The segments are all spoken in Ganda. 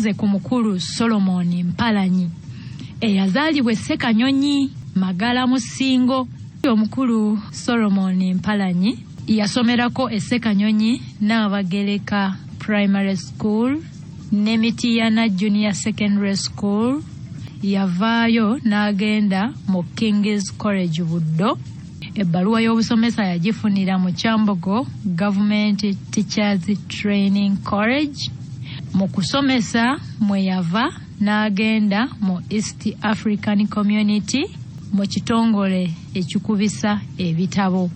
Tugenze ku mukulu Solomon Mpalanyi eyazaalibwa e Ssekanyonyi Magala mu Ssingo. Omukulu Solomon Mpalanyi yasomerako e Ssekanyonyi Nnaabagereka Primary School ne Mityana Junior Secondary School. Yavaayo n'agenda mu King's College Buddo. Ebbaluwa y'obusomesa yagifunira mu Kyambogo Government Teachers Training College. Mu kusomesa mwe yava n'agenda mu East African Community mu kitongole ekikubisa ebitabo.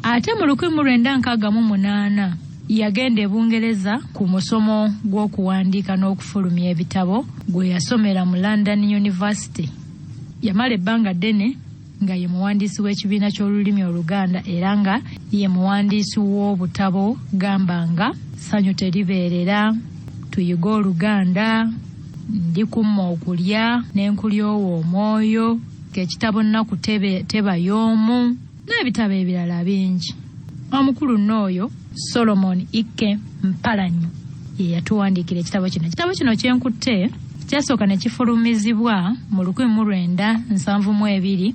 Ate mu 1968 yagenda e Bungereza ku musomo gw'okuwandiika n'okufulumya ebitabo gwe yasomera mu London University. Yamala ebbanga ddene nga ye muwandiisi w'ekibiina ky'olulimi Oluganda era nga ye muwandiisi w'obutabo gamba nga Ssanyu Teribeerera, Tuyige Oluganda, Ndi Kumma Okulya n'Enkulyowa Omwoyo, ekitabo Nnaku Teba Y'omu n'ebitabo ebirala bingi. Omukulu nno oyo Solomon Ikke Mpalanyi ye yatuwandiikira ekitabo kino. Ekitabo kino kye nkutte kyasooka ne kifulumizibwa mu 1972,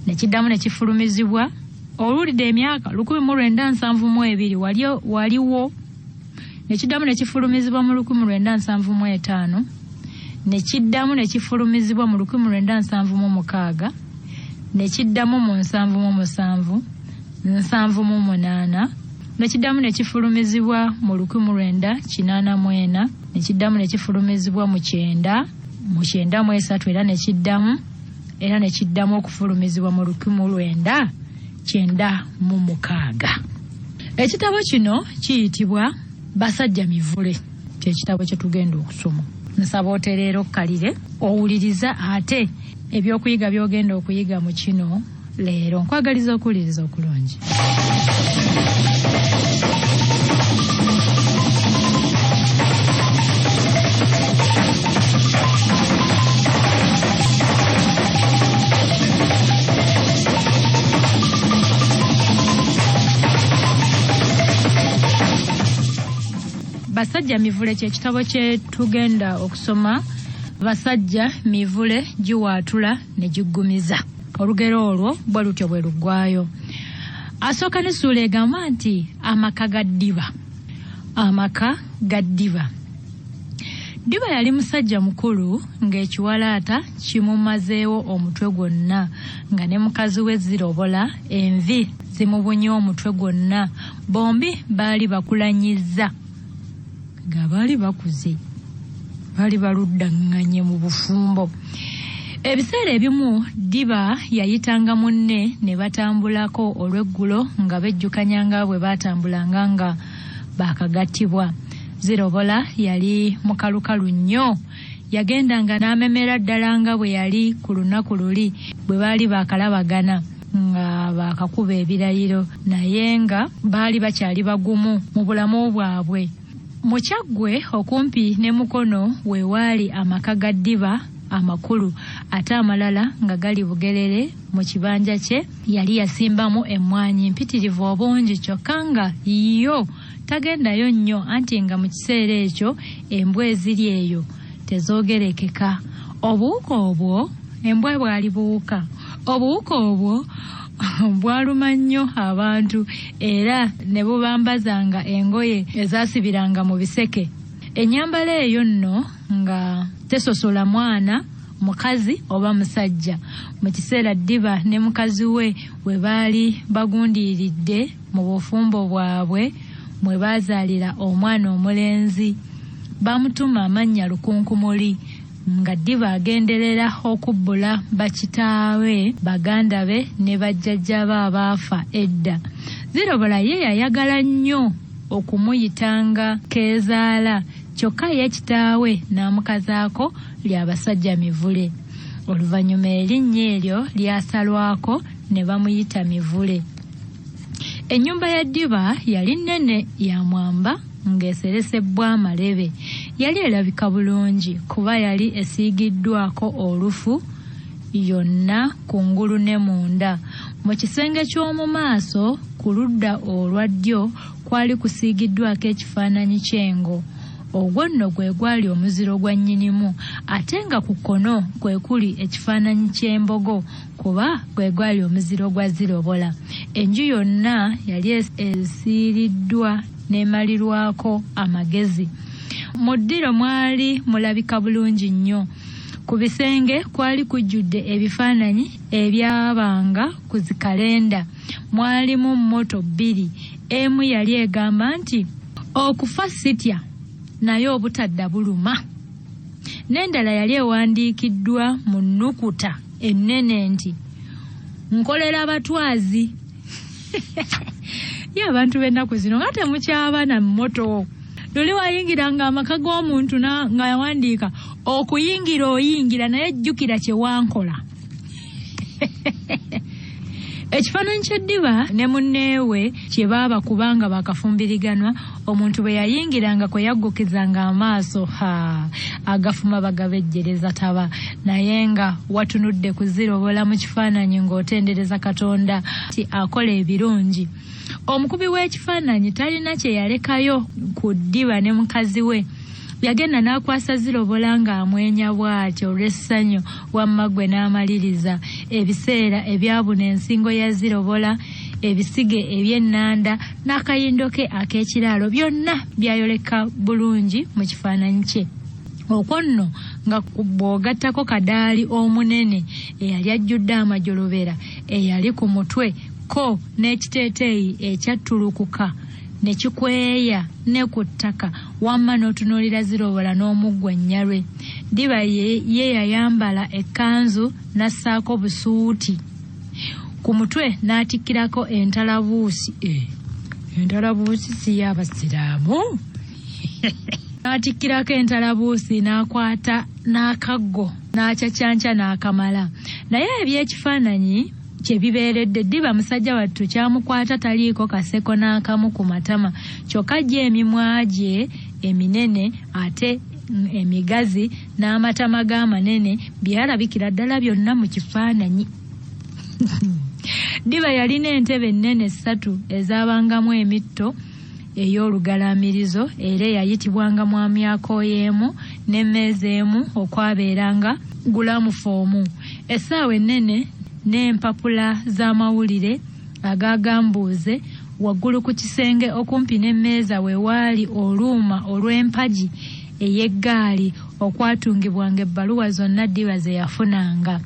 ne kiddamu ne kifulumizibwa oluwulidde emyaka 1972 waliwo, ne kiddamu ne kifulumizibwa mu 1975, ne kiddamu ne kifulumizibwa mu 1976, ne kiddamu mu 77, 78, ne kiddamu ne kifulumizibwa mu 1984, ne kiddamu ne kifulumizibwa mu kyenda, mu 93, era ne kiddamu, era ne kiddamu okufulumizibwa mu 1996. Ekitabo kino kiyitibwa Basajja Mivule, kye kitabo kye tugenda okusoma. Nsaba otereera okkalire, owuliriza ate ebyokuyiga by'ogenda okuyiga mu kino leero. Nkwagaliza okuwuliriza okulungi. Basajja Mivule kye kitabo kye tugenda okusoma. Basajja mivule giwaatula ne giggumiza. Olugero olwo bwe lutyo bwe luggwayo. Asooka n'essuula egamba nti amaka ga Ddiba. Amaka ga Ddiba. Ddiba yali musajja mukulu ng'ekiwalaata kimumazeewo omutwe gwonna, nga ne mukazi we zirobola envi zimubunye omutwe gwonna. Bombi baali bakulanyizza, nga baali bakuze, baali baluddaŋŋanye mu bufumbo. Ebiseera ebimu Ddiba yayitanga munne ne batambulako olw'eggulo nga bejjukanya nga bwe baatambulanga nga baakagattibwa. Zirobola yali mukalukalu nnyo. Yagendanga n'amemera ddala nga bwe yali ku lunaku luli bwe baali baakalabagana nga baakakuba ebirayiro, naye nga baali bakyali bagumu mu bulamu bwabwe. Mu Kyaggwe okumpi ne Mukono we waali amaka ga Ddiba amakulu, ate amalala nga gali Bugerere mu kibanja kye yali yasimbamu emmwanyi mpitirivu obungi, kyokka nga yo tagendayo nnyo anti nga mu kiseera ekyo embwa eziri eyo tezoogerekeka. Obuwuka obwo, embwa bwali buwuka, obuwuka obwo bwaluma nnyo abantu era ne bubambazanga engoye ezaasibiranga mu biseke. Ennyambala eyo nno nga tesosola mwana, mukazi oba musajja. Mu kiseera Ddiba ne mukazi we we baali bagundiiridde mu bufumbo bwabwe mwe baazaalira omwana omulenzi. Bamutuuma amannya Lukunkumuli, nga Ddiba agenderera okubbula bakitaawe, baganda be ne bajjajja be abaafa edda. Zirobola ye yayagala nnyo okumuyitanga Keezaala, kyokka ye kitaawe n'amukazaako lya Basajja Mivule. Oluvannyuma erinnya eryo lyasalwako ne bamuyita Mivule. Ennyumba ya Ddiba yali nnene ya mwamba ng'eseresebbwa amalebe. Yali erabika bulungi kuba yali esiigiddwako olufu yonna kungulu ne munda. Mu kisenge ky'omu maaso ku ludda olwa ddyo kwali kusiigiddwako ekifaananyi ky'engo. Ogwo nno gwe gwali omuziro gwa nnyinimu, ate nga ku kkono kwe kuli ekifaananyi ky'embogo, kuba gwe gwali omuziro gwa Zirobola. Enju yonna yali esiiriddwa n'emalirwako amagezi. Mu ddiro mwali mulabika bulungi nnyo. Ku bisenge kwali kujjudde ebifaananyi ebyabanga ku zikalenda. Mwalimu mmoto bbiri, emu yali egamba nti okufa sitya naye obutadda buluma, n'endala yali ewandiikiddwa mu nnukuta ennene nti nkolera batwazi. Ye abantu b'ennaku zino nga temukyaba na mmoto. Luli wayingiranga amaka g'omuntu nga yawandiika okuyingira oyingira naye jjukira kye wankola. Ekifaananyi ky'eddiba ne munneewe kye baaba kubanga bakafumbiriganwa, omuntu bwe yayingiranga kwe yaggukizanga amaaso, ha, agafuma bagabejjereza taba, naye nga watunudde kuzirobola mu kifaananyi ng'otendereza Katonda nti akola ebirungi. Omukubi w'ekifaananyi talina kye yalekayo ku ddiba ne mukazi we. Yagenda n'akwasa Zirobola ng'amwenya bw'atyo olw'essanyu, wamma ggwe n'amaliriza. Ebiseera ebyabuna ensingo ya Zirobola, ebisige eby'ennanda n'akayindo ke ak'ekiraalo byonna byayoleka bulungi mu kifaananyi kye. Okwo nno nga bw'ogattako kadaali omunene eyali ajjudde amajolobera eyali ku mutwe, ko n'ekiteeteeyi ekyattulukuka ne kikweya ne ku ttaka, wamma n'otunuulira Zirobola n'omuggwa nnyalwe. Ddiba ye yayambala ekkanzu n'assaako busuuti, ku mutwe n'atikkirako entalabuusi. Entalabuusi si y'Abasiraamu? N'atikkirako entalabuusi n'akwata n'akaggo n'acacanca n'akamala. Naye ebyekifaananyi kye bibeeredde ddiba musajja wattu kyamukwata taliiko kaseko n'akamu ku matama, kyokka gye emimwa gye eminene ate emigazi n'amatama g'amanene byalabikira ddala byonna mu kifaananyi. Ddiba yalina entebe ennene ssatu ezaabangamu emitto ey'olugalamirizo era eyayitibwanga Mwami Akooyeemu, n'emmeeza emu okwabeeranga gulamufoomu, essaawa ennene n'empapula z'amawulire agagambuuze. Waggulu ku kisenge okumpi n'emmeeza we waali oluuma olw'empagi ey'eggaali okwatungibwanga ebbaluwa zonna ddiba ze yafunanga.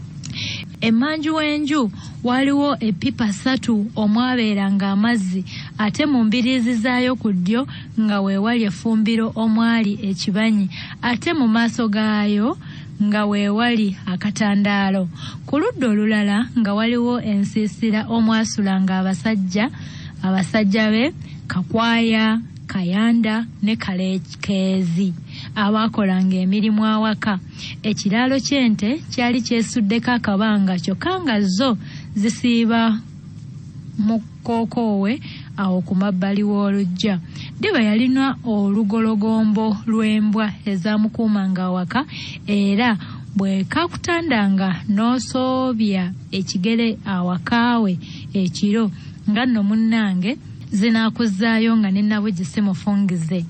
Emmanju w'enju waliwo eppipa ssatu omwabeeranga amazzi, ate mu mbiriizi zaayo ku ddyo nga we wali effumbiro omwali ekibanyi, ate mu maaso gaayo nga we wali akatandaalo. Ku ludda olulala nga waliwo ensiisira omwasulanga abasajja be Kakwaya, Kayanda ne Kalekeezi abaakolanga emirimu awaka. Ekiraalo ky'ente kyali kyesuddeko akabanga, kyokka nga zo zisiiba mu kkookoowe awo ku mabbali w'oluggya. Ddiba yalina olugologombo lw'embwa ezaamukuumanga awaka, era bwe kakutandanga n'osoobya ekigere awaka we ekiro, nga nno munnange zinaakuzzaayo nga ne Nnabugi si mufungize.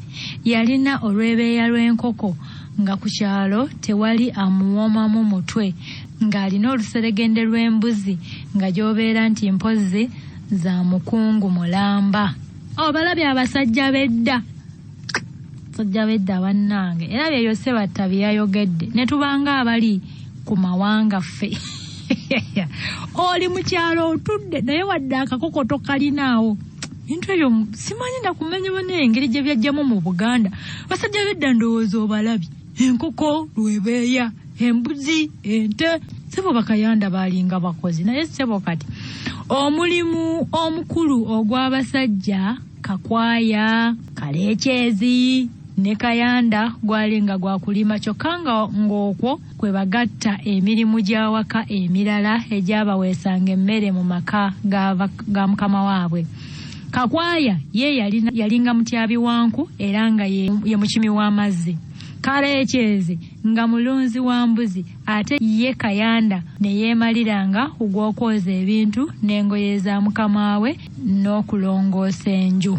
Yalina olwebeeya lw'enkoko nga ku kyalo tewali amuwoomamu mutwe, ng'alina oluseregende lw'embuzi nga gy'obeera nti mpozzi za mukungu mulamba. Obalabye abasajja b'edda, abasajja b'edda bannange, era bye Ssebatta bye yayogedde ne tubanga abali ku mawanga ffe. Oli mu kyalo otudde naye wadde akakoko tokalinaawo. Bintu ebyo simanyi nakumanya bane engeri gye byajjamu mu Buganda. Basajja b'edda ndowooza obalabye, enkoko lwebeeya, embuzi, ente. Ssebo Bakayanda baalinga bakozi, naye ssebo kati omulimu omukulu ogw'abasajja Kakwaya, Kaleekyezi ne Kayanda gwalinga gwa kulima, kyokka ng'okwo kwe bagatta emirimu gy'awaka emirala egyabaweesanga emmere mu maka ga mukama waabwe. Kakwaya ye yalinga mutyabi wanku era nga ye mukimi w'amazzi. Kaleekyezi nga mulunzi wa mbuzi, ate ye Kayanda ne yeemaliranga ku gw'okwoza ebintu n'engoye za mukama we n'okulongoosa enju.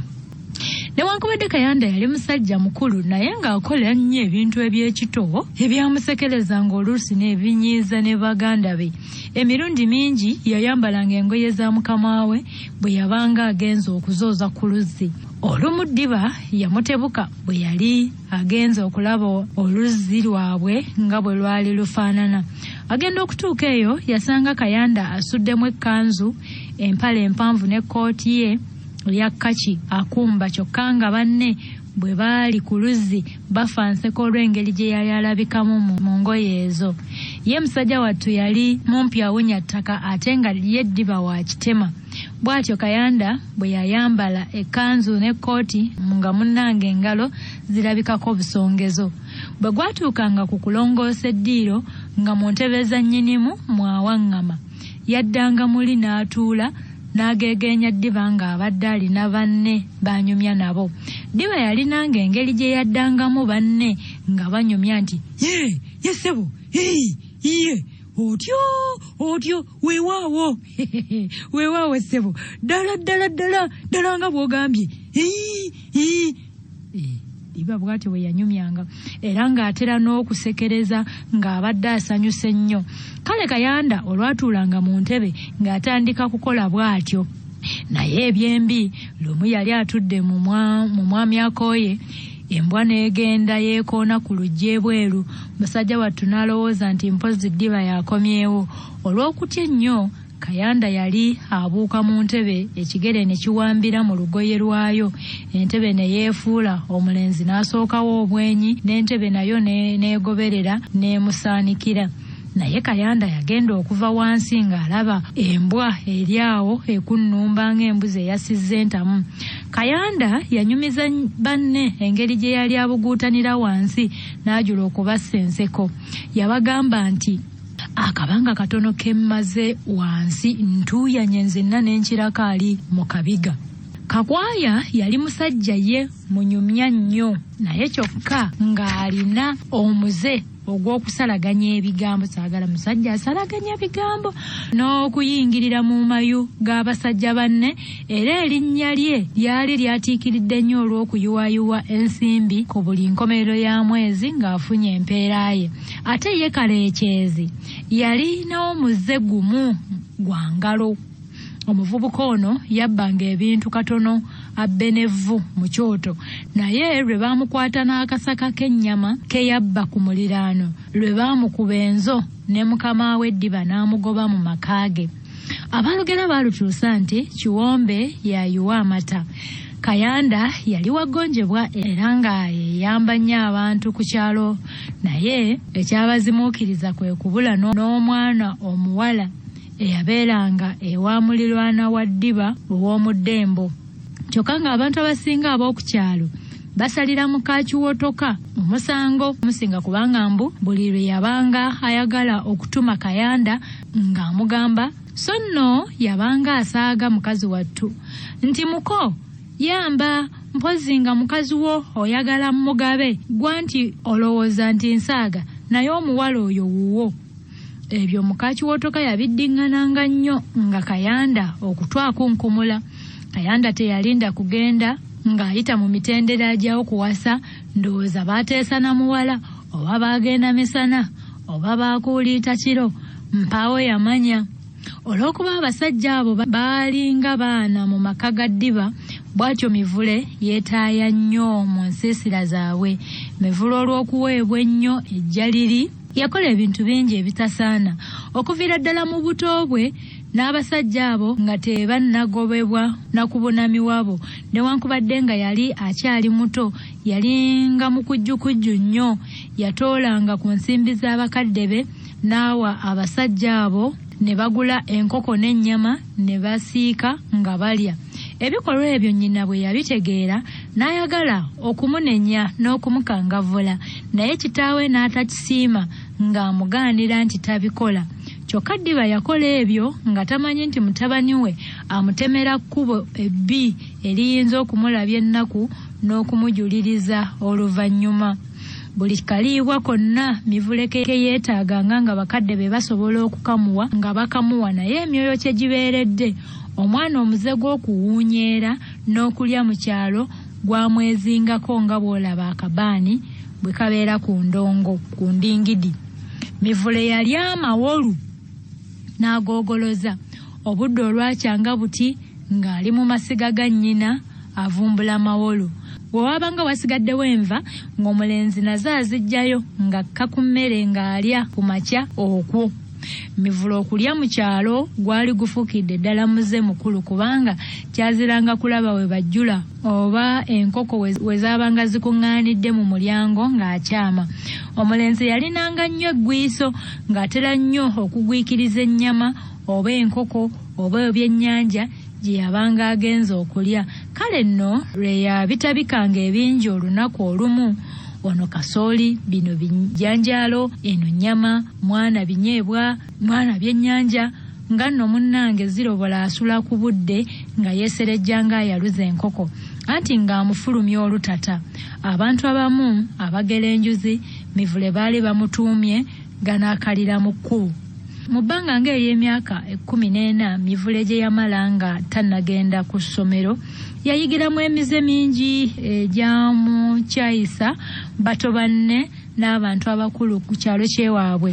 Newankubadde Kayanda yali musajja mukulu, naye ng'akola nnyo ebintu eby'ekito ebyamusekerezanga oluusi n'ebinyiiza ne baganda be. Emirundi mingi yayambalanga engoye za mukama we bwe yabanga agenze okuzooza ku luzzi. Olumu Ddiba yamutebuka bwe yali agenze okulaba oluzzi lwabwe nga bwe lwali lufaanana. Agenda okutuuka eyo yasanga Kayanda asuddemu ekkanzu, empale empanvu n'ekkooti ye eya kkaki akumba, kyokka nga banne bwe baali ku luzzi bafa nseko olw'engeri gye yali alabikamu mu ngoye ezo. Ye musajja wattu yali mumpi awunya ttaka ate nga ye Ddiba wa kitema. Bw'atyo Kayanda bwe yayambala ekkanzu n'ekkooti nga munnange engalo zirabikako obusongezo. Bwe gwatuukanga ku kulongoosa eddiiro nga mu ntebe za nnyinimu mw'awaŋŋama, yaddanga muli n'atuula n'ageegeenya Ddiba ng'abadde alina banne b'anyumya nabo. Ddiba yalinanga engeri gye yaddangamu banne nga banyumya nti, Ye, ye ssebo, hii, ye, otyo, otyo, weewaawo, weewaawo ssebo, ddala, ddala, ddala, ddala nga bw'ogambye, hii, hii. Ddiba bw'atyo bwe yanyumyanga era ng'atera n'okusekereza ng'abadde asanyuse nnyo. Kale Kayanda olwatuulanga mu ntebe ng'atandika kukola bw'atyo. Naye ebyembi lumu yali atudde mu mwami akooye, embwa n'egenda yeekoona ku luggi ebweru. Musajja wattu n'alowooza nti mpozzi Ddiba yakomyewo. Olw'okutya ennyo Kayanda yali abuuka mu ntebe ekigere ne kiwambira mu lugoye lwayo, entebe ne yeefuula, omulenzi n'asookawo obwenyi n'entebe nayo n'egoberera n'emusaanikira. Naye Kayanda yagenda okuva wansi ng'alaba embwa eri awo ekunnumba ng'embuzi eyasizza entamu. Kayanda yanyumiza banne engeri gye yali abuguutanira wansi n'ajula okubassa enseko. Yabagamba nti, akabanga katono ke mmaze wansi ntuuyanye nzenna ne nkirako ali mu kabiga. Kakwaya yali musajja ye munyumya nnyo, naye kyokka ng'alina omuze ogw'okusalaganya ebigambo. Saagala musajja asalaganya bigambo n'okuyingirira mu mayu g'abasajja banne, era erinnya lye lyali lyatiikiridde nnyo olw'okuyiwayiwa ensimbi ku buli nkomerero ya mwezi ng'afunye empeera ye. Ate ye Kaleekyezi yalina omuze gumu gwa ngalo. Omuvubuka ono yabbanga ebintu katono abbe n'evvu mu kyoto, naye lwe baamukwata n'akasaka k'ennyama ke yabba ku muliraano, lwe baamukuba enzo ne mukama we Ddiba n'amugoba mu maka ge. Abalugera baalutuusa nti Kiwombe yayiwa amata. Kayanda yali wagonjebwa era nga yeyamba nnyo abantu ku kyalo, naye ekyabazimuukiriza kwe kubula n'omwana omuwala eyabeeranga ewa muliraanwa wa Ddiba ow'omuddembo. Kyokka ng'abantu abasinga ab'oku kyalo basalira muka Kiwotoka omusango musinga, kubanga mbu buli lwe yabanga ayagala okutuma Kayanda ng'amugamba, so nno yabanga asaaga mukazi wattu nti, muko yamba mpozzi nga mukazi wo oyagala mugabe, gwa nti olowooza nti nsaaga, naye omuwala oyo wuwo. Ebyo muka Kiwotoka yabiddiŋŋananga nnyo nga Kayanda okutwakunkumula. Kayanda teyalinda kugenda ng'ayita mu mitendera gy'okuwasa, ndowooza baateesa na muwala oba baagenda misana oba baakuuliita kiro, mpaawo yamanya. Olw'okuba abasajja abo baalinga baana mu maka ga Ddiba, bw'atyo Mivule yeetaaya nnyo mu nsiisira zaabwe. Mivule olw'okuweebwa ennyo ejjaliri yakola ebintu bingi ebitasaana. Okuviira ddala mu buto bwe n'abasajja abo nga tebannagobebwa na ku bunami wabo, newankubadde nga yali akyali muto, yalinga mukujjukujju nnyo. Yatoolanga ku nsimbi z'abakadde be n'awa abasajja abo ne bagula enkoko n'ennyama ne basiika nga balya. Ebikolwa ebyo nnyina bwe yabitegeera n'ayagala okumunenya n'okumukangavvula, naye kitaawe n'atakisiima ng'amugaanira nti tabikola. Kyokka Ddiba yakola ebyo nga tamanyi nti mutabani we amutemera kkubo ebbi eriyinza okumulabya ennaku n'okumujuliriza oluvannyuma. Buli kaliibwa konna Mivule ke yeetaaganga nga bakadde be basobola okukamuwa nga bakamuwa, naye emyoyo kye gibeeredde omwana omuze gw'okuwuunyeera n'okulya mu kyalo gwamwezingako nga bw'olaba akabaani bwe kabeera ku ndongo ku ndingidi. Mivule yali amawolu n'agoogoloza. Obudde olwakyanga buti ng'ali mu masiga ga nnyina avumbula mawolu. We wabanga wasigaddewo enva ng'omulenzi nazo aziggyayo ng'akka ku mmere ng'alya ku makya okwo. Mivule okulya mu kyalo gwali gufuukidde ddala muze mukulu kubanga kyaziranga kulaba we bajjula oba enkoko we zaabanga zikuŋŋaanidde mu mulyango ng'akyama. Omulenzi yalinanga nnyo eggwiiso ng'atera nnyo okugwikiriza ennyama oba enkoko oba ebyennyanja gye yabanga agenze okulya. Kale nno lwe yabitabikanga ebingi olunaku olumu, ono kasooli, bino bijanjaalo, eno nnyama, mwana binyeebwa, mwana byennyanja, nga nno munnange Zirobola asula ku budde nga yeeserejja ng'ayaluza enkoko, anti ng'amufulumya olutata. Abantu abamu abagera enjuzi Mivule baali bamutuumye ganaakalira mu kkubo. Mu bbanga ng'ery'emyaka 14 Mivule gye yamala nga tannagenda ku ssomero, yayigiramu emize mingi egyamukyayisa bato banne n'abantu abakulu ku kyalo kyewaabwe.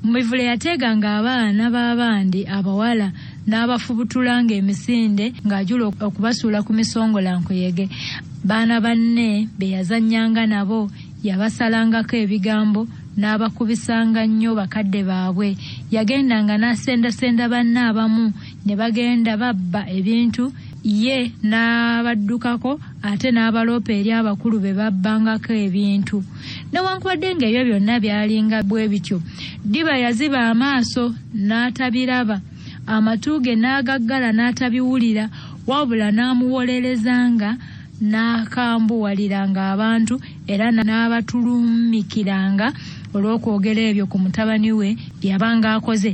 Mivule yateeganga abaana b'abandi abawala n'abafubutulanga emisinde ng'ajula okubasuula ku misongola nkuyege. Baana banne be yazannyanga nabo yabasalangako ebigambo n'abakubisanga nnyo bakadde baabwe. Yagendanga n'asendasenda banne abamu ne bagenda babba ebintu ye n'abaddukako ate n'abaloopa eri abakulu be babbangako ebintu. Newankubadde ng'ebyo byonna byalinga bwe bityo, Ddiba yaziba amaaso n'atabiraba, amatu ge n'agaggala n'atabiwulira, wabula n'amuwolerezanga n'akambuwaliranga abantu era n'abatulumikiranga olw'okwogera ebyo ku mutabani we bye yabanga akoze.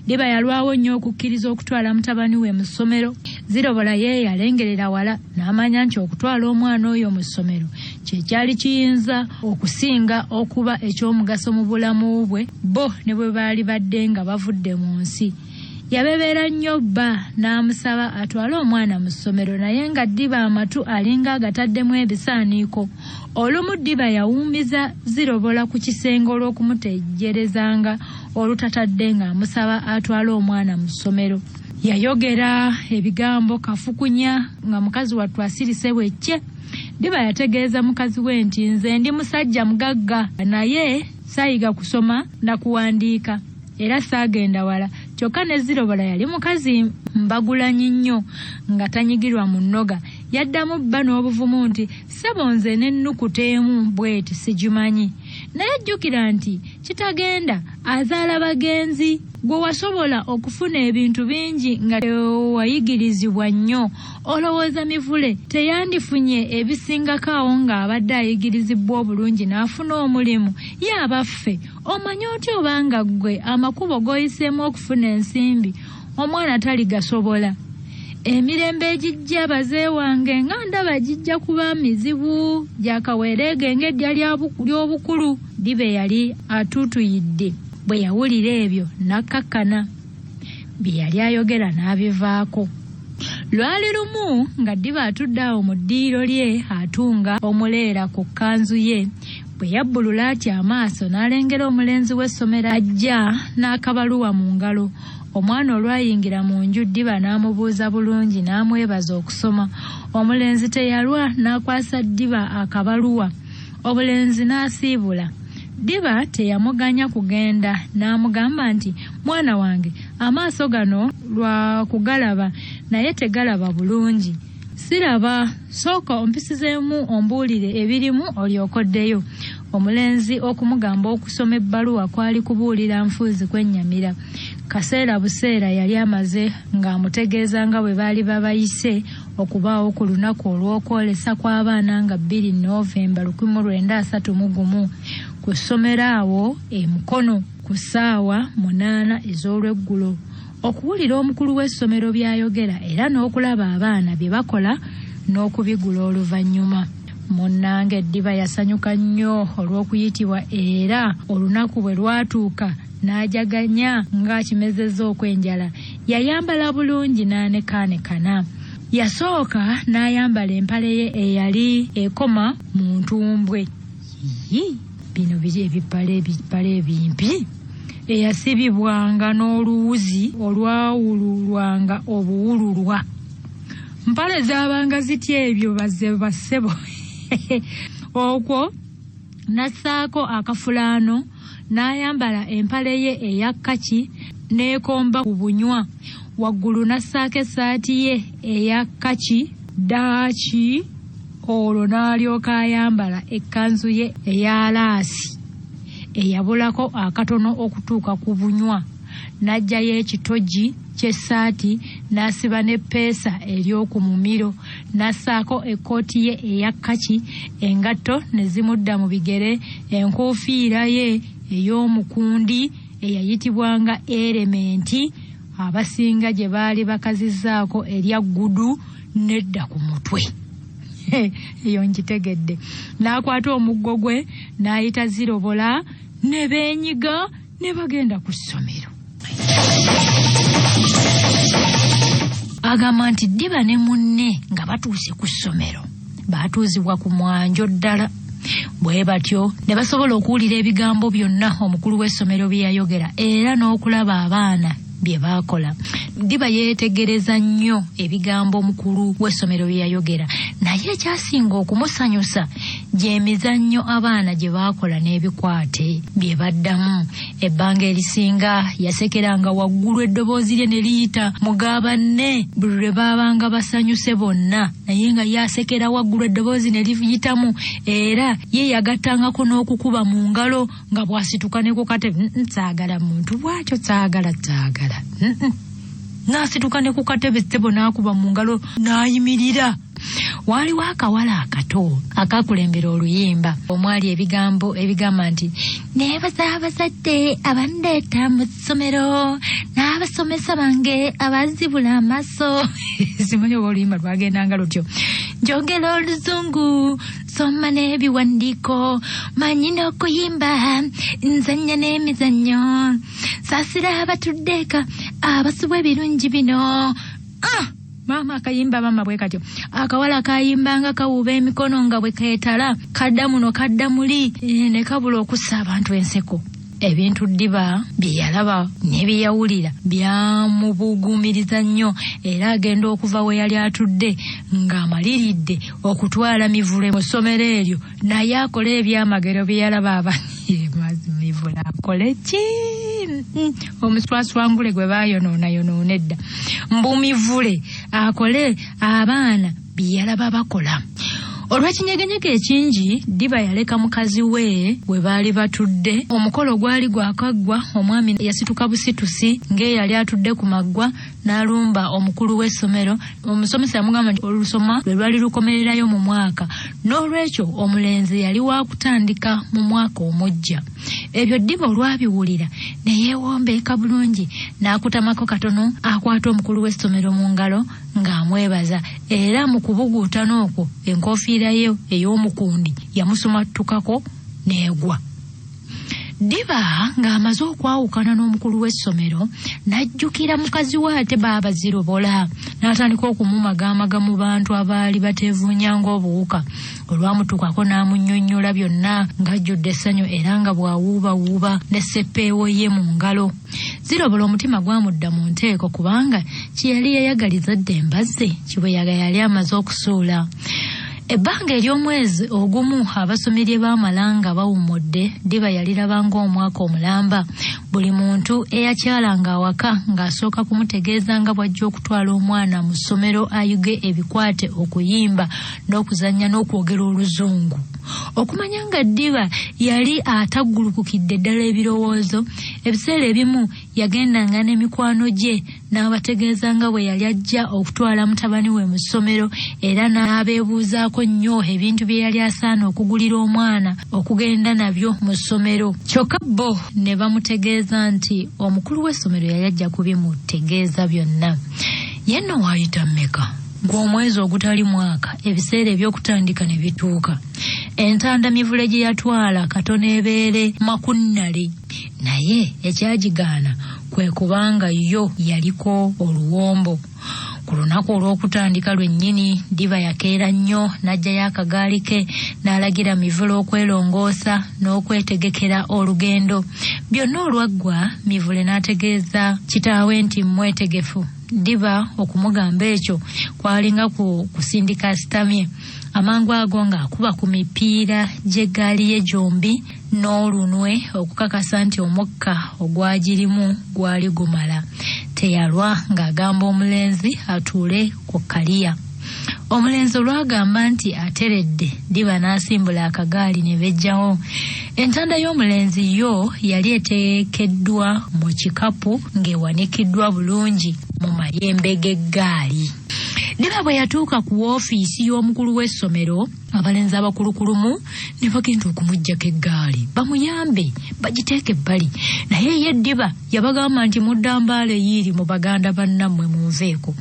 Ddiba yalwawo nnyo okukkiriza okutwala mutabani we mu ssomero. Zirobola ye yalengerera wala n'amanya nti okutwala omwana oyo mu ssomero kye kyali kiyinza okusinga okuba eky'omugaso mu bulamu bwe bo ne bwe baali badde nga bavudde mu nsi. Yabebeera nnyo bba n'amusaba atwale omwana mu ssomero, naye nga Ddiba amatu alinga agataddemu ebisaaniiko. Olumu Ddiba yawumiza Zirobola ku kisenge olw'okumutegerezanga olutatadde ng'amusaba atwale omwana mu ssomero. Yayogera ebigambo kafukunya nga mukazi wattu asirise bwekye. Ddiba yategeeza mukazi we nti nze ndi musajja mugagga naye saayiga kusoma na kuwandiika era saagenda wala. Kyokka ne Zirobola yali mukazi mbagulanyi nnyo nga tanyigirwa mu nnoga. Yaddamu bba n'obuvumu nti ssebo nze n'ennukuta emu bw'eti sigimanyi. Naye jjukira nti kitagenda azaala bagenzi. Gwe wasobola okufuna ebintu bingi nga tewayigirizibwa nnyo. Olowooza Mivule teyandifunye ebisingako awo ng'abadde ayigirizibwa obulungi n'afuna omulimu? Ye abaffe, omanyi otya obanga ggwe amakubo g'oyiseemu okufuna ensimbi omwana taligasobola? Emirembe egijja baze wange nga ndaba gijja kuba mizibu gyakaweerege ng'eddya ly'obukulu. Ddiba yali atuutuyidde bwe yawulira ebyo n'akkakkana. Bye yali ayogera n'abivaako. Lwali lumu nga Ddiba atudde awo mu ddiiro lye atunga omuleera ku kkanzu ye, bwe yabbulula atya amaaso n'alengera omulenzi w'essomero ajja n'akabaluwa mu ngalo. Omwana olwayingira mu nju Ddiba n'amubuuza bulungi n'amwebaza okusoma. Omulenzi teyalwa n'akwasa Ddiba akabaluwa. Obulenzi n'asiibula. Ddiba teyamuganya kugenda n'amugamba nti mwana wange amaaso gano lwa kugalaba naye tegalaba bulungi. Siraba, sooka ompisizeemu ombuulire ebirimu olyokoddeyo. Omulenzi okumugamba okusoma ebbaluwa kwali kubuulira nfuuzi kwennyamira. Kaseera buseera yali amaze ng'amutegeeza nga bwe baali babayise okubaawo ku lunaku olw'okwolesa kw'abaana nga 2 Novemba 1931 ku ssomero awo e Mukono ku ssaawa 8 ez'olweggulo. Okuwulira omukulu w'essomero by'ayogera era n'okulaba abaana bye bakola n'okubigula oluvannyuma. Munnange Ddiba yasanyuka nnyo olw'okuyitibwa era olunaku bwe lwatuuka n'ajaganya ng'akimezezza okw'enjala. Yayambala bulungi n'anekaanekana. Yasooka n'ayambala empale ye eyali ekoma mu ntumbwe. Yii, bino biri ebipale ebipale ebimpi eyasibibwanga n'oluwuzi olwawululwanga obuwululwa. Mpale zaabanga zitya ebyo bazze bassebo. Okwo n'assaako akafulaano n'ayambala empale ye eya kkaki n'ekomba ku bunywa. Waggulu n'assaako essaati ye eya kkaki ddaaki olwo n'alyoka ayambala ekkanzu ye eya laasi eyabulako akatono okutuuka ku bunywa. N'aggyayo ekitogi ky'essaati n'asiba n'eppeesa ery'oku mumiro n'assaako ekkooti ye eya kkaki, engatto ne zimudda mu bigere, enkuufiira ye ey'omukundi eyayitibwanga erementi abasinga gye baali bakazizzaako erya ggudu n'edda ku mutwe. Eyo ngitegedde. N'akwata omuggo gwe n'ayita Zirobola ne beenyiga ne bagenda ku ssomero. Agamba nti Ddiba ne munne nga batuuse ku ssomero baatuuzibwa ku mwanjo ddala. Bwe batyo ne basobola okuwulira ebigambo byonna omukulu w'essomero bye yayogera era n'okulaba abaana bye baakola. Ddiba yeetegereza nnyo ebigambo omukulu w'essomero bye yayogera, naye ekyasinga okumusanyusa gy'emizannyo abaana gye baakola n'ebikwate bye baddamu. Ebbanga erisinga yasekeranga waggulu eddoboozi lye ne liyita mu ga banne buli lwe baabanga basanyuse bonna, naye nga ye asekera waggulu eddoboozi ne liyitamu, era ye yagattangako n'okukuba mu ngalo nga bw'asituka ne ku katebe. Saagala muntu bw'atyo, saagala, saagala. N'asituka ne ku katebe ssebo n'akuba mu ngalo n'ayimirira. Waaliwo akawala akato akakulembera oluyimba omwali ebigambo ebigamba nti neebaza abazadde abandeeta mu ssomero n'abasomesa bange abazibula amaaso. Simanyi oba oluyimba lwagendanga lutyo. Njogera oluzungu, nsoma n'ebiwandiiko, manyi n'okuyimba, nzannya n'emizannyo, saasira abatudde eka abasubwa ebirungi bino. Maama akayimba maama bwe katyo. Akawala kayimbanga kawuuba emikono nga bwe keetala, kadda muno kadda muli, ne kabula okussa abantu enseko. Ebintu Ddiba bye yalaba ne bye yawulira byamubuguumiriza nnyo, era agenda okuva we yali atudde ng'amaliridde okutwala Mivule mu ssomero eryo naye akole ebyamagero bye yalaba Mivule akole ki? Omuswaswangule gwe baayonoona edda. Mbu Mivule akole abaana bye yalaba bakola. Olw'ekinyegenyege ekingi, Ddiba yaleka mukazi we we baali batudde. Omukolo gwali gwakaggwa, omwami yasituka busitusi ng'eyali atudde ku maggwa n'alumba omukulu w'essomero. Omusomesa yamugamba nti olusoma lwe lwali lukomererayo mu mwaka, n'olwekyo omulenzi yali wa kutandika mu mwaka omuggya. Ebyo Ddiba olwabiwulira ne yeewombeeka bulungi n'akutamako katono akwata omukulu w'essomero mu ngalo ng'amwebaza, era mu kubuguutana okwo enkofiira ye ey'omukundi yamusumattukako n'egwa. Ddiba ng'amaze okwawukana n'omukulu w'essomero n'ajjukira mukazi we ate baaba Zirobola n'atandika okumumagaamaga mu bantu abaali bateevuunya ng'obuwuka. Olwamutuukako n'amunnyonnyola byonna ng'ajjudde essanyu era nga bw'awuubawuuba ne ssepeewo ye mu ngalo. Zirobola omutima gwamudda mu nteeko kubanga kye yali yayagaliza dda embazzi Kibuyaga yali amaze okusuula. Ebbanga ery'omwezi ogumu abasomi lye baamala nga bawummudde, Ddiba yaliraba ng'omwaka omulamba. Buli muntu eyakyalanga awaka ng'asooka kumutegeeza nga bw'ajja okutwala omwana mu ssomero ayige ebikwate okuyimba n'okuzannya n'okwogera oluzungu. Okumanya nga Ddiba yali ataggulukukidde ddala ebirowoozo, ebiseera ebimu yagendanga n'emikwano gye n'abategeeza nga bwe yali ajja okutwala mutabani we mu ssomero, era n'abeebuuzaako nnyo ebintu bye yali asaana okugulira omwana okugenda nabyo mu ssomero. Kyokka bo ne bamutegeeza nti omukulu w'essomero yali ajja kubimutegeeza byonna. Ye nno waayita mmeka? Gw'omwezi ogutali mwaka, ebiseera eby'okutandika ne bituuka. Entanda Mivule gye yatwala katono ebeere makunnale, naye ekyagigaana kwe kubanga yo yaliko oluwombo. Ku lunaku olw'okutandika lwennyini, Ddiba yakeera nnyo n'aggyayo akagaali ke n'alagira Mivule okwelongoosa n'okwetegekera olugendo. Byonna olwaggwa, Mivule n'ategeeza kitaawe nti mwetegefu. Ddiba okumugamba ekyo kwalinga ku kusindika asitamye. Amangu ago ng'akuba ku mipiira gy'eggaali ye gyombi n'olunwe okukakasa nti omukka ogwagirimu gwali gumala. Teyalwa ng'agamba omulenzi atuule ku kkaliya. Omulenzi olwagamba nti ateredde, Ddiba n'asimbula akagaali ne beggyawo. Entanda y'omulenzi yo yali eteekeddwa mu kikapu ng'ewanikiddwa bulungi mu mayembe g'eggaali. Ddiba bwe yatuuka ku woofiisi y'omukulu w'essomero, abalenzi abakulukulumu ne bagenda okumuggyako eggaali bamuyambe bagiteeke ebbali. Naye ye Ddiba yabagamba nti muddambaale yiiri mu baganda bannammwe munveeko.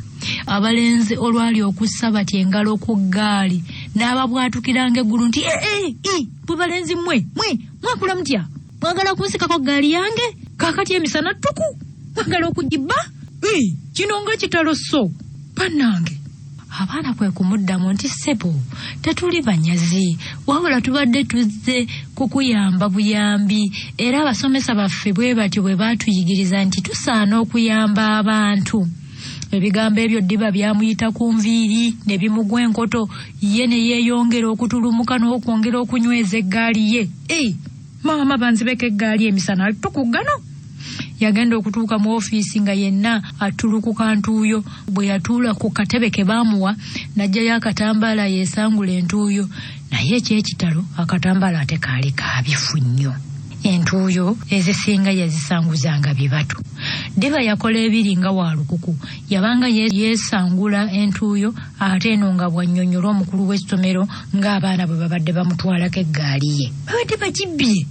Abalenzi olwali okussa bati engalo ku ggaali n'ababwatukiranga eggulu nti bwe balenzi mmwe mwe mwakula mutya? Mwagala kunsikako ggaali yange? Kaakati emisana ttuku mwagala okugibba? Kino nga kitalo sso bannange. Abaana kwe kumuddamu nti ssebo tetuli banyazi, wabula tubadde tuzze kukuyamba buyambi, era abasomesa baffe bwe batyo bwe baatuyigiriza nti tusaana okuyamba abantu. Ebigambo ebyo Ddiba byamuyita ku nviiri ne bimugwa enkoto, ye ne yeeyongera okutulumuka n'okwongera okunyweza eggaali ye. Maama banzibeko eggaali emisana tukuggano. Yagenda okutuuka mu ofiisi nga yenna atulukuka ntuuyo. Bwe yatuula ku katebe ke baamuwa n'aggyayo akatambaala yeesangula entuuyo, naye eky'ekitalo akatambaala ate kaali kabifu nnyo. Entuuyo ezisinga yazisanguzanga bibatu. Ddiba yakola ebiri nga wa lukuku, yabanga yeesangula entuuyo ate eno nga bw'annyonnyola omukulu w'essomero ng'abaana bwe babadde bamutwalako eggaali ye. Babadde bagibbye.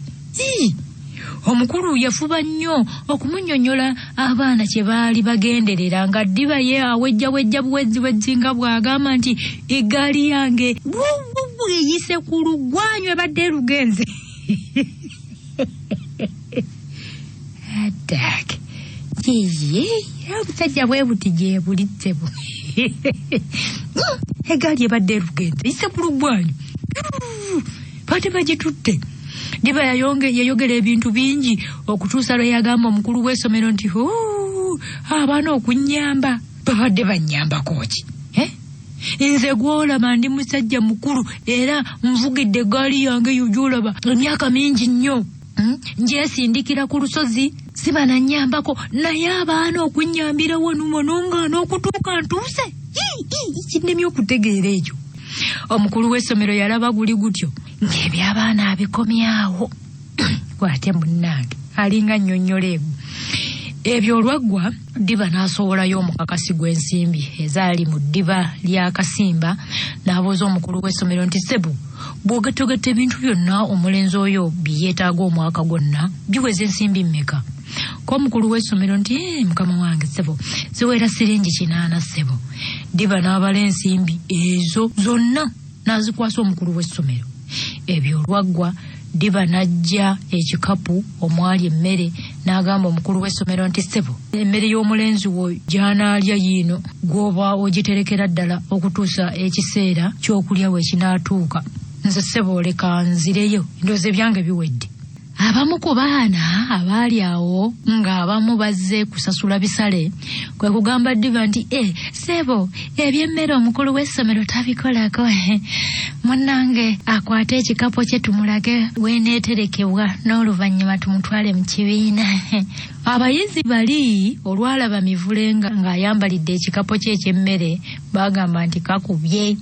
Omukulu yafuba nnyo okumunnyonnyola abaana kye baali bagenderera, nga Ddiba ye awejjawejja buwezziwezzi nga bw'agamba nti eggaali yange eyise ku lugwanyu ebadde erugenze. Attack. Yeye, obusajja bwe buti gye buli ssebo. Eggaali ebadde erugenze eyise ku lugwanyu, baate bagitutte. Ddiba yayogera ebintu bingi okutuusa lwe yagamba omukulu w'essomero nti abaana okunnyamba babadde bannyambako ki? Nze gw'olaba ndi musajja mukulu era nvugidde eggaali yange yo gy'olaba emyaka mingi nnyo. Ngyesindikira ku lusozi siba nannyambako, naye abaana okunnyambira wano wano nga n'okutuuka ntuuse kinnemye okutegeera ekyo. Omukulu w'essomero yalaba guli gutyo ng'ebyabaana abikomyawo. Gwate munnange alinga nnyonnyola ego. Ebyo olwaggwa, Ddiba n'asowolayo omukakasi gw'ensimbi ezaali mu ddiba lya Kasimba n'abuuza omukulu w'essomero nti ssebo bw'ogattogatta ebintu byonna omulenzi oyo bye yeetaaga omwaka gwonna biweza ensimbi mmeka? Ko omukulu w'essomero nti mukama wange ssebo ziwera siringi 8 ssebo. Ddiba n'abala ensimbi ezo zonna n'azikwasa omukulu w'essomero. Ebyo olwaggwa, Ddiba n'aggya ekikapu omwali emmere n'agamba omukulu w'essomero nti ssebo emmere y'omulenzi wo gy'anaalya yiino gw'oba ogiterekera ddala okutuusa ekiseera ky'okulya we kinaatuuka. Nze ssebo leka nzireyo, ndowooza ebyange biwedde. Abamu ku baana abaali awo ng'abamu bazze kusasula bisale kwe kugamba Ddiba nti ssebo eby'emmere omukulu w'essomero tabikolako, munnange akwate ekikapu kye tumulage weeneeterekebwa n'oluvannyuma tumutwale mu kibiina. Abayizi bali olwalaba Mivule ng'ayambalidde ekikapu kye eky'emmere baagamba nti kakubye.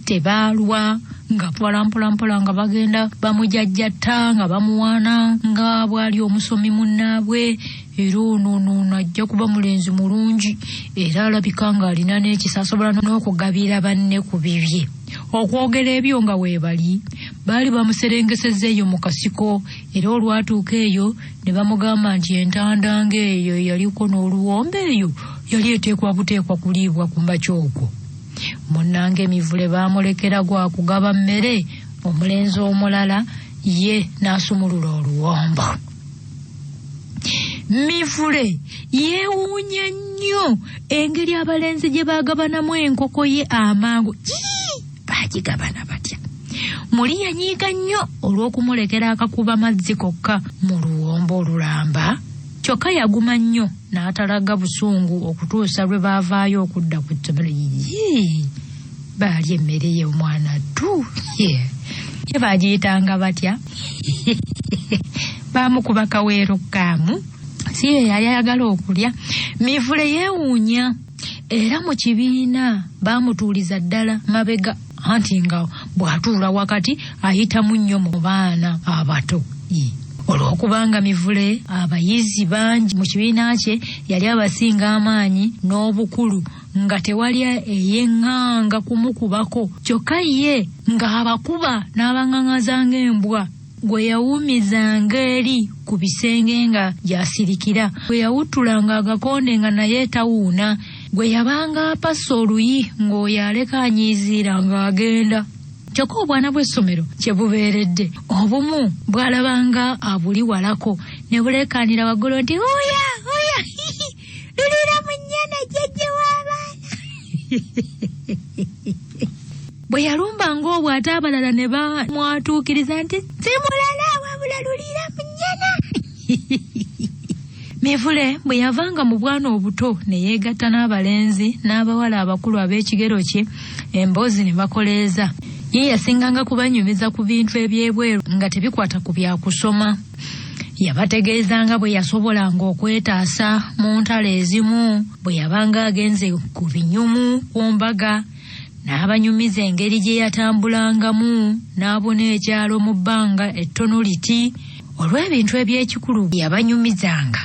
Tebaalwa nga mpolampolampola nga bagenda bamujajjatta nga bamuwaana nga bw'ali omusomi munnaabwe, era ono ajja kuba mulenzi mulungi era alabika ng'alina n'ekisa asobola n'okugabira banne ku bibye. Okwogera ebyo nga weebali baali bamuserengesezza eyo mu kasiko, era olwatuuka eyo ne bamugamba nti entanda ng'eyo yaliko n'oluwombo eyo yali eteekwa buteekwa kuliibwa ku makya okwo. Munnange Mivule baamulekera gwa kugaba mmere, omulenzi omulala ye n'asumulula oluwombo. Mivule yeewuunya nnyo. nnyo engeri abalenzi gye baagabanamu enkoko ye amangu. Baagigabana batya? Muli yanyiiga nnyo olw'okumulekera akakuba mazzi kokka mu luwombo olulamba. Kyokka yaguma nnyo n'atalaga busungu okutuusa lwe baavaayo okudda ku ssomero. Baali emmere ye omwana tu. Ye baagiyitanga batya? Baamukuba kaweero kaamu. Si ye yali ayagala okulya. Mivule yeewuunya era mu kibiina baamutuuliza ddala mabega, anti nga bw'atuula wakati ayitamu nnyo mu baana abato. Olw'okubanga Mivule abayizi bangi mu kibiina kye yali abasinga amaanyi n'obukulu, nga tewali eyeŋŋanga kumukubako, kyokka ye ng'abakuba n'abaŋŋaŋaza ng'embwa. Gwe yawumizanga eri ku bisenge nga gy'asirikira, gwe yawuttulanga agakonde nga naye tawuuna, gwe yabanga apasa oluyi ng'oyo aleka anyiiziira ng'agenda. Kyokka obwana bw'essomero kye bubeeredde, obumu bw'alabanga abuli walako ne buleekaanira waggulu nti oya oya lulira mu nnyana jjajja w'abaana. Bwe yalumbanga obwo ate abalala ne bamwatuukiriza nti si mulala wabula lulira mu nnyana. Mivule bwe yavanga mu bwana obuto ne yeegatta n'abalenzi n'abawala abakulu ab'ekigero kye, emboozi ne bakoleeza. Ye yasinganga kubanyumiza ku bintu eby'ebweru nga tebikwata ku bya kusoma. Yabategeezanga bwe yasobolanga okwetaasa mu ntalo ezimu, bwe yabanga agenze ku binyumu ku mbaga, n'abanyumiza engeri gye yatambulangamu n'abona ekyalo mu bbanga ettono liti. Olw'ebintu eby'ekikulu yabanyumizanga,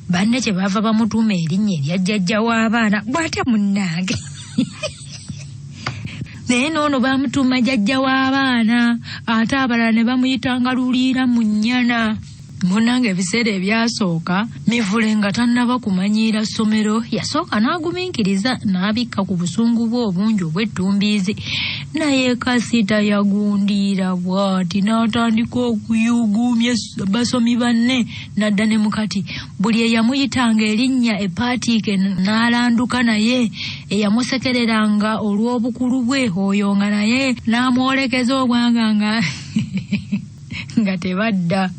banne kye baava bamutuuma erinnya erya jjajja w'abaana bw'ate munnange. Naye n'ono baamutuuma jjajja w'abaana, ate abalala ne bamuyitanga luliira mu nnyana. Munnange ebiseera ebyasooka Mivule nga tannaba kumanyiira ssomero, yasooka n'agumiikiriza n'abikka ku busungu bwe obungi obw'ettumbiizi. Naye kasita yagundiira bw'ati n'atandika okuyuuguumya basomi banne n'adda ne mukati. Buli eyamuyitanga erinnya epaatiike n'alanduka naye, eyamusekereranga olw'obukulu bwe oyo nga naye n'amwolekeza obwanga nga tebadda.